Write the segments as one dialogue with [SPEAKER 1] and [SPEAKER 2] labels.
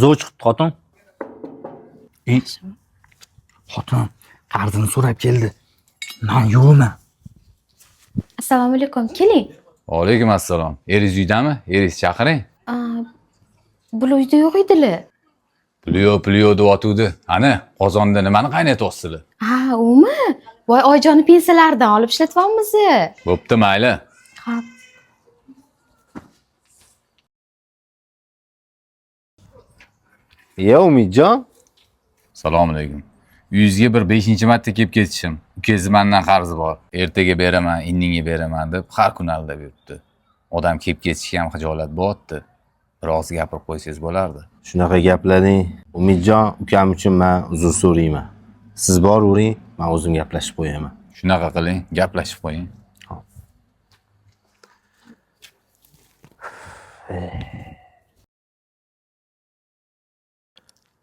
[SPEAKER 1] Zo'r chiqibdi xotin. E, xotin qarzini so'rab keldi. Men yo'qman.
[SPEAKER 2] Assalomu alaykum, keling.
[SPEAKER 3] Alaykum assalom. Eringiz uydami? Eringizni chaqiring.
[SPEAKER 2] Aa, bular uyda yo'q edilar.
[SPEAKER 3] Puli yo'q, puli yo'q deyotuvdi. Ana, qozonda nimani qaynatyapsizlar?
[SPEAKER 2] Ha, umi? Voy, oyjoni pensiyalaridan olib ishlatyapmiz.
[SPEAKER 3] Bo'pti, mayli.
[SPEAKER 2] Ha.
[SPEAKER 4] Ya Umidjon,
[SPEAKER 3] Assalomu alaykum. Uyingizga bir 5-marta kelib ketishim. Ukangizni mendan qarzi bor. Ertaga beraman, indinga beraman deb har kuni aldab yuribdi. Odam kelib ketishga ham xijolat bo'lyapti. Biroz gapirib qo'ysangiz bo'lardi.
[SPEAKER 4] shunaqa gaplaring. Umidjon ukam uchun men uzr so'rayman. Siz boravering, men o'zim gaplashib qo'yaman.
[SPEAKER 3] Shunaqa qiling, gaplashib qo'ying.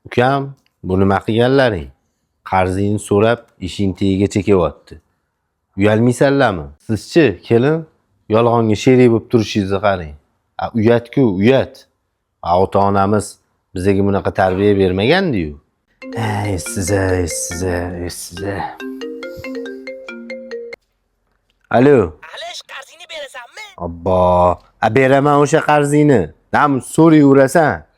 [SPEAKER 4] Ukam, bu nima qilganlaring? Qarzingni so'rab, ishing tagigacha kelyapti. Uyalmaysanlarmi? Sizchi, kelin, yolg'onga sherik bo'lib turishingizni qarang. A uyat-ku, uyat. A ota-onamiz bizga bunaqa tarbiya bermagandi-yu. Ey siza, ey siza, ey siza. Alo.
[SPEAKER 5] Alish, qarzingni berasanmi?
[SPEAKER 4] Obbo, a beraman o'sha qarzingni. Nam so'rayverasan.